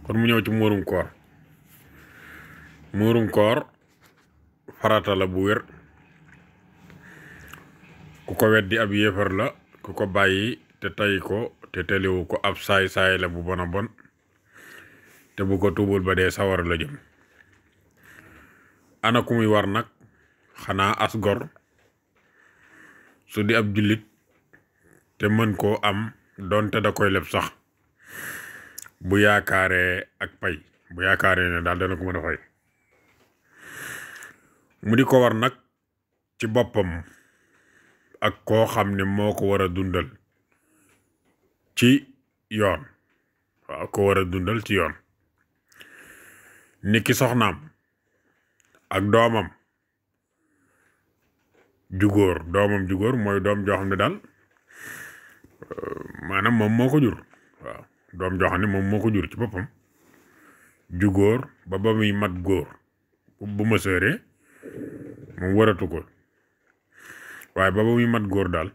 kon mu ñëw ci muurum koor farata la bu wér ku ko weddi ab yéefar la ku ko bàyyi te tay ko te teliwu ko ab saay-saay la bu bona bon te bu ko tuubul ba dee sawar la jëm. ana ku muy war nag xanaa as gor su di ab jullit te mën koo am doonte da koy leb sax bu yaakaaree ak pay bu yaakaaree ne daal dana ko mën a fay mu di ko war nag ci boppam ak koo xam ne moo ko war a dundal ci yoon waaw ko war a dundal ci yoon niki soxnaam ak doomam ju góor mooy doom joo xam ne daal maanaam moom moo ko jur waaw doom joo xam ne moom moo ko jur ci boppam ju góor ba muy mat góor bu ma sëree moom waratu ko waaye ba muy mat góor daal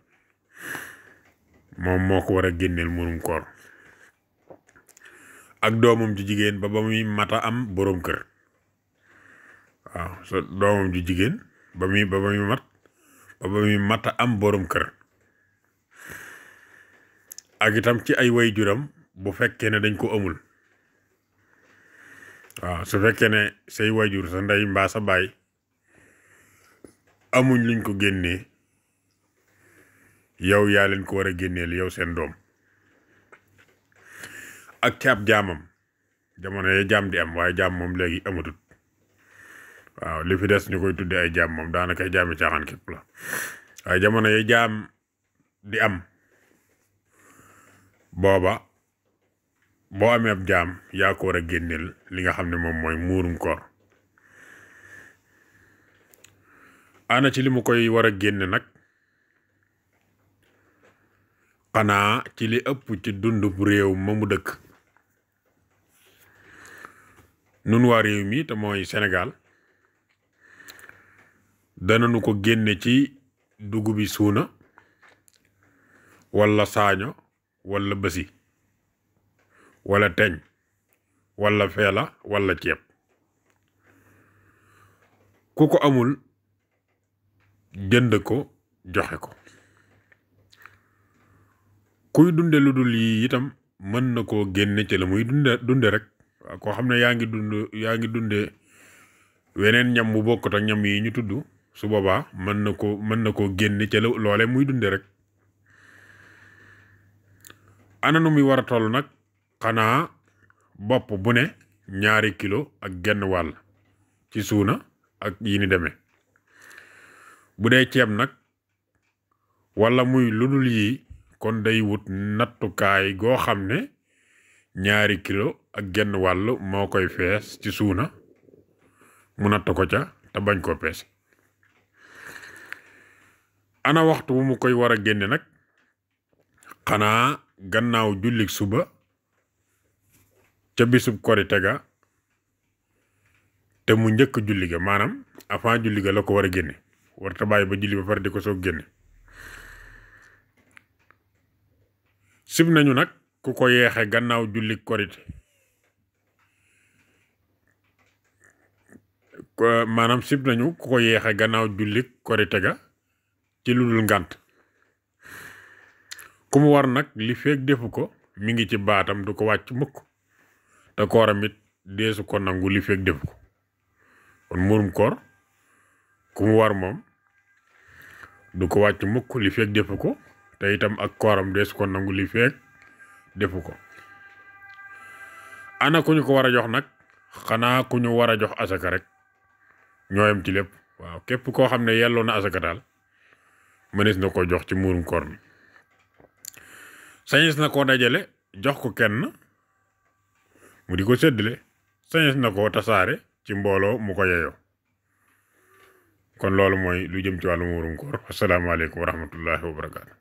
moom moo ko war a génneel murum koor ak doomam ju jigéen ba muy mata am boroom kër waaw so doomam ju jigéen ba muy mata am boroom kër ak itam ci ay waajuram bu fekkee ne dañ ko amul waaw su fekkee ne say waajur sa ndey mbaa sa baay amuñ luñ ko génnee yow yaa leen ko war a génneel yow seen doom ak ci ab jaamam jamono ya jaam di am waaye jaam moom léegi amatut waaw li fi des ñu koy tudde ay jaam moom daanaka ay jaami caaxaan képp la waaye jamono ya jaam di am booba boo amee ab jaam yaa ko war a génneel li nga xam ne moom mooy muurum koor ana ci li mu koy war a génne nag xanaa ci li ëpp ci dundub réew ma mu dëkk nun waa réew mi te mooy Sénégal dananu ko génne ci dugubi suuna walla saaño walla bësi walla teñ walla feela walla ceeb ku ko amul jënd ko joxe ko kuy dunde lu dul yi itam mën na koo génne ci la muy dunde rek waaw koo xam ne yaa ngi dunde weneen ñam mu bokkut ak ñam yi ñu tudd su boobaa mën na koo génne ci loole muy dunde rek ana nu muy war a toll nag xanaa bopp bu ne 2 kilo ak genn wàll ci suuna ak yi ni demee bu dee ceeb nag walla muy lu dul yi kon day wut nattukaay goo xam ne 2 kilo ak genn wàll moo koy fees ci suuna mu natt ko ca te bañ koo peese ana waxtu bu mu koy war a génne nag xanaa gannaaw jullik suba ca bisub korite ga te mu njëkk julli ga maanaam avant julli ga la ko war a génne warta bàyyi ba julli ba pare di ko soog génne sib nañu nag ku ko yeexe gannaaw julli korite maanaam sib nañu ku ko yeexe gannaaw julli korite ga ci lu dul ngànt ku mu war nag li feeg defu ko mi ngi ci baatam du ko wàcc mukk te kooram it deesu ko nangu li feeg defu ko kon muurum koor ku mu war moom du ko wàcc mukk li feeg defu ko te itam ak kooram deesu ko nangu li feeg defu ko ana ku ñu ko war a jox nag xanaa ku ñu war a jox asaka rek ñooyam ci lépp waaw képp koo xam ne yelloo na asaka daal mënees na ko jox ci muurum koor mi sañes na koo dajale jox ko kenn mu di ko séddale sañes na koo tasaare ci mbooloo mu ko yeyoo kon loolu mooy lu jëm ci wàllu muurum koor asalaamaaleykum wa rahmatullahi wa barakaatu